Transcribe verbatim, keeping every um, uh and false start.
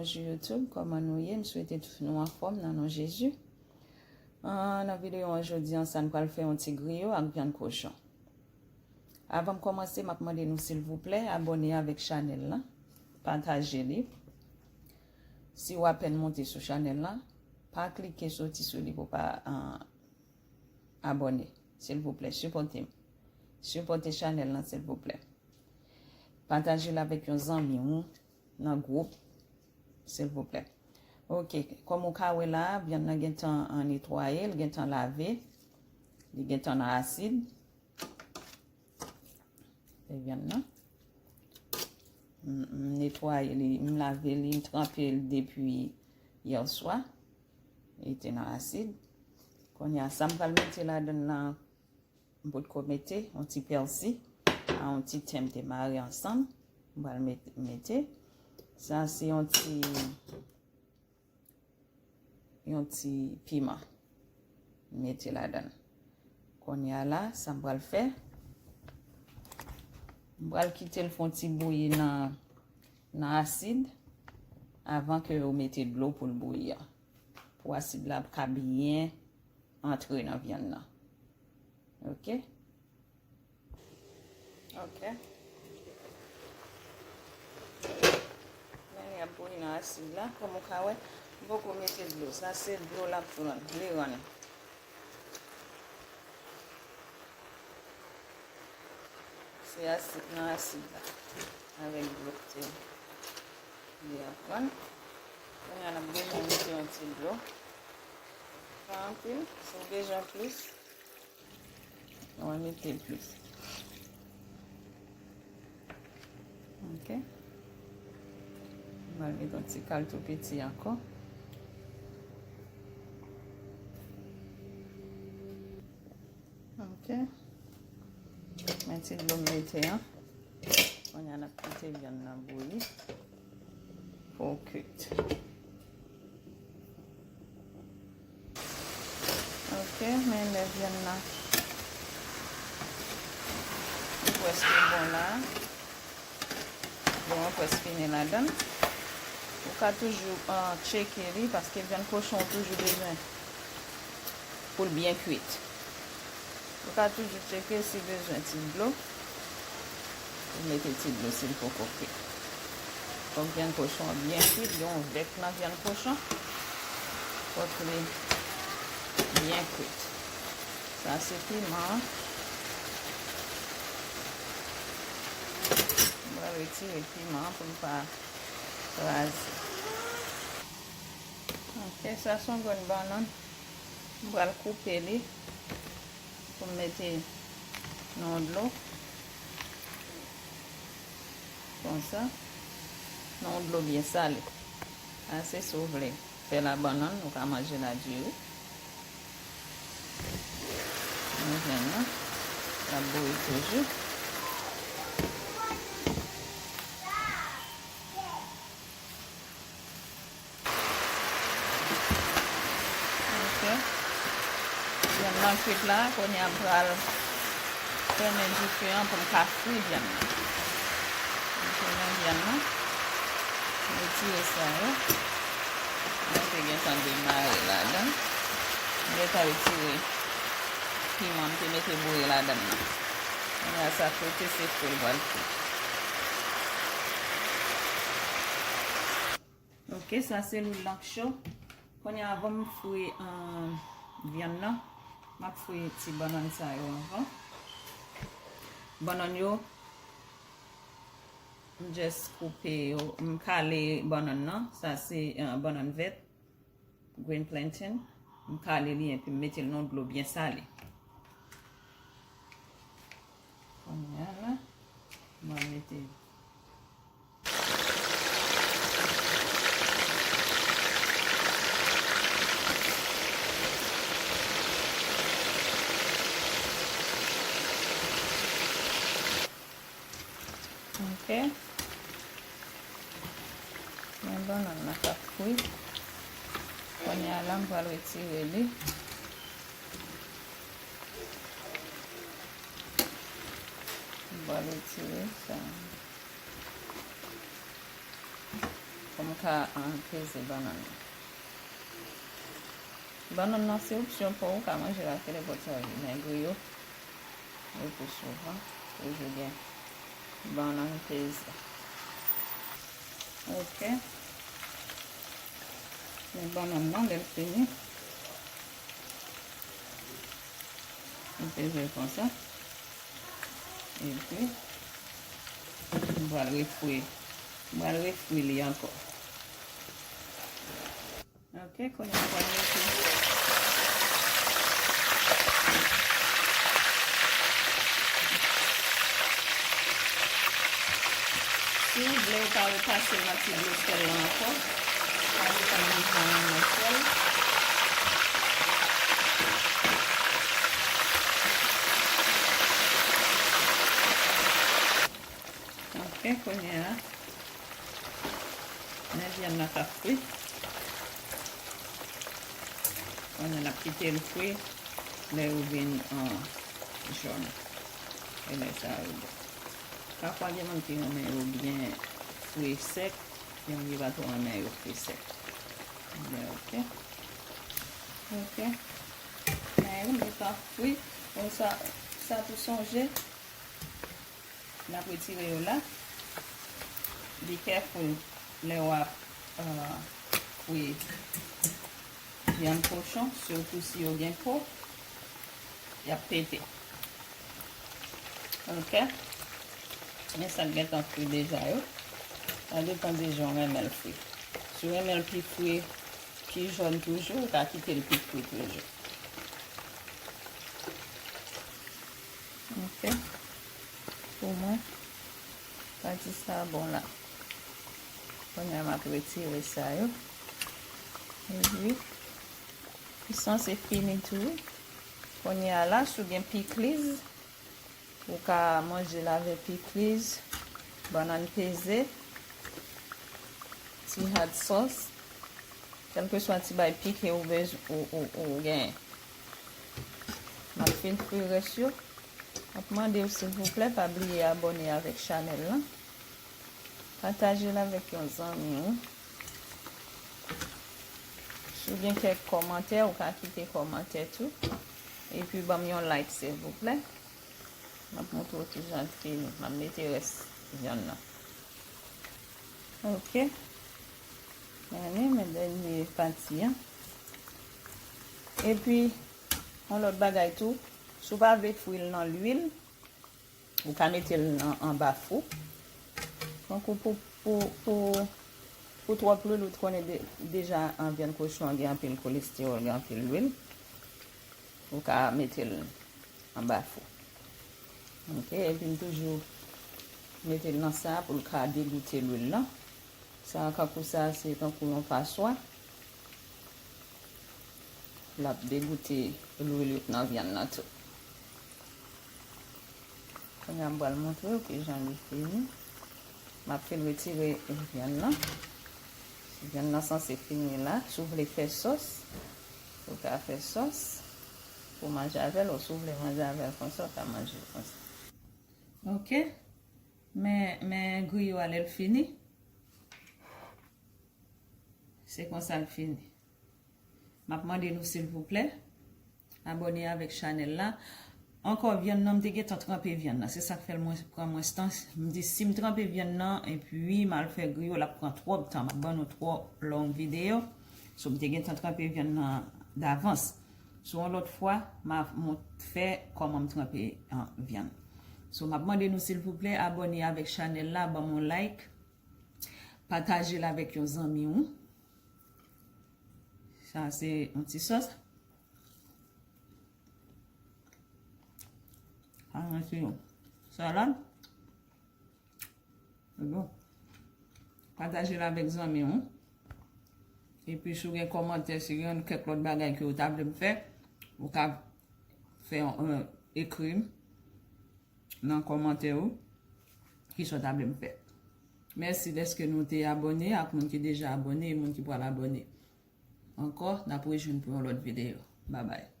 Bonjou YouTube, kòman nou ye? M swete tout nou anfòm nan non Jezi. Ah, nan videyo an jodi an, sa n pral fè yon ti griyo ak vyann kochon. Avan m kòmanse, m ap mande nou silvouplè abòne avèk chanèl lan, pataje li. Si w apèn monte sou chanèl lan, pa klike soti sou li pou w pa, ah, abòne, silvouplè, sipòte m. Sipòte chanèl lan, silvouplè. Pataje l avèk yon zanmi w nan gwoup, silvouplè. Ok, kòm ou ka wè la, vyann nan gentan an netwaye, l gentan lave, li gentan nan asid. Se vyann nan. M, m netwaye li, m lave li, m tranpe l depi yè swa. Li te nan asid. Kounye a, sa m pral mete ladan l la, m potko mete yon ti pèsi, a yon ti ten m te mare ansanm. M pral met-, mete. Sa se yon ti, yon ti piman. M mete ladan l. Kounye a la, sa m pral fè, m pral kite l fè yon ti bouyi nan, nan asid avan ke yo mete dlo pou l bouyi a. Pou asid la ka byen antre nan vyann nan. Ok? Ok. Men li ap bouyi nan asid la. Kòm ou ka wè, m poko mete dlo. Sa se dlo l ap pran, li rann. Se asid, nan asid la. Avèk dlo k te li ap pran. Kounye a n ap bezwen mete yon ti dlo. Pa anpil, si w bezwen plis, nou va mete plis. Ok. M pral mete yon ti kal tou piti ankò. Ok. Men ti dlo m mete an. Kounye a n ap kite vyann nan bouyi pou l kwit. Ok, men lè vyann nan li prèske bon la. Bon, mwen prèske fini ladan l. Ou ka toujou, ah, tcheke li, paske vyann kochon ou toujou bezwen pou l byen kwit. Ou ka toujou tcheke si bezwen ti dlo. Ou mete ti dlo si l poko kwit. Fòk vyann kochon an byen kwit, gen yon vèk nan vyann kochon. Fòk li byen kwit. Sa se piman an. M pral retire piman an pou l pa kraze. Ok, sa se yon grenn bannann. M pral koupe li pou m mete nan yon dlo. Konsa. Nan yon dlo byen sale. Ase si w vle fè la bannann, ou ka manje la diri. Nou jwenn nan. L ap bouyi toujou. Ok. Vyann nan kwit la, kounye a m pral fèmen dife an pou m ka fri vyann nan. M fèmen vyann nan. M retire sa yo. Mwen te gentan demare ladan. M gentan retire piman m te mete boure ladan nan. Kounye a sa kote se fri l pral fri. Ok, sa se lwil lan k cho. Kounye a, avan m fri, um, vyann nan, m ap fri ti bannann sa yo avan. Bannann yo, m just koupe yo, m kale bannann nan. Sa se, uh, bannann vèt, green plantain. M kale li epi m mete l nan dlo byen sale. Kounye a la, m ap mete Ok. Men bannann nan k ap fri. Kounye a la, m pral retire li. M pral retire sa. M ka, ah, peze bannann nan. Bannann nan se opsyon pa w, ou ka manje l ak nenpòt sa w vle, men griyo, le pli souvan, toujou gen bannann peze. Ok. Men bannann nan, lè l fini, m peze l konsa. Epi, m pral refri. M pral refri li ankò. Ok, kounye a m pral mete. Si w vle, ou ka repase nan ti dlo sèl la ankò. Sa depann de jan w renmen sèl. Ok, kounye a, men vyann nan k ap fri. Kounye a, n ap kite l fri lè yo vin, ah, jòn. E lè sa yo bon. Pafwa, gen moun ki renmen yo byen fri sèk, gen moun ki pa twò renmen yo fri sèk. Men, ok. Ok. Men yo, li pa fri. Bon, sa, sa tou sonje. N ap retire yo la. Be careful lè w ap, euh, fri vyann kochon, sitou si yo gen po, y ap pete. Ok? Men sa k gentan fri deja yo. Sa depann de jan w renmen l fri. Si w renmen l pi fri, pi jòn toujou, ou ka kite l pi fri toujou. Ok. Pou mwen, pati sa bon la. Kounye a, m ap retire sa yo. Epi, li sanse fini tou. Kounye a la, si w gen pikliz, ou ka manje l avèk pikliz, bannann peze, ti hot sauce, kèlkeswa ti bay pike ou bez-, ou, ou, ou genyen. M ap fin fri rès yo. M ap mande w, silvouplè, pa bliye abòne avèk chanèl lan. Pataje l avèk yon zanmi w. Si w gen kèk kòmantè, ou ka kite kòmantè tou. Epi ban m yon like, silvouplè. M ap montre w kijan l fini. M ap mete rès vyann nan. Ok. Gade, men dènye pati a. Epi, yon lòt bagay tou, si w pa vle fri l nan lwil, ou ka mete l nan, anba fou. Tankou pou, pou, pou, pou twòp lwil, ou konnen de-, deja an vyann kochon an gen anpil kolestewòl, gen anpil lwil. Ou ka mete l anba fou. Ok, epi m toujou mete l nan sa pou l ka degoute lwil lan. Sa a, kankou sa, se tankou yon paswa. L ap degoute lwil yo k nan vyann nan tou. Kounye a, m pral montre w kijan li fini. M ap fin retire vyann nan. Vyann nan sanse fini la. Si w vle fè sòs, ou ka fè sòs pou manje avè l, ou si w vle manje avè l konsa, ou ka manje l konsa. Ok. Men, men griyo a, lè l fini, se konsa l fini. M ap mande nou, silvouplè, abòne avèk chanèl la. Ankò, vyann nan, m te gentan tranpe vyann nan. Se sa k fè l mwen, pran mwens tan. M di, si m tranpe vyann nan, epi m al fè griyo, l ap pran twòp tan. M ap ban nou twò long videyo. So, m te gentan tranpe vyann nan davans. So, yon lòt fwa, m a mont-, fè kòman m tranpe, ah, vyann. So, m ap mande nou, silvouplè, abòne avèk chanèl la, ban m yon like, pataje l avèk yon zanmi w. Sa se yon ti sòs. Sa se yon salad. Bon. Pataje l avèk zanmi w. Epi si w gen kòmantè, si gen kèk lòt bagay ke w ta vle m fè, ou ka fè yon, ekri m nan kòmantè ou kisa w ta vle m fè. Mèsi dèske nou te abòne, ak moun ki deja abòne e moun ki pral abòne. Ankò, n ap rejwenn pou yon lòt videyo. Babay.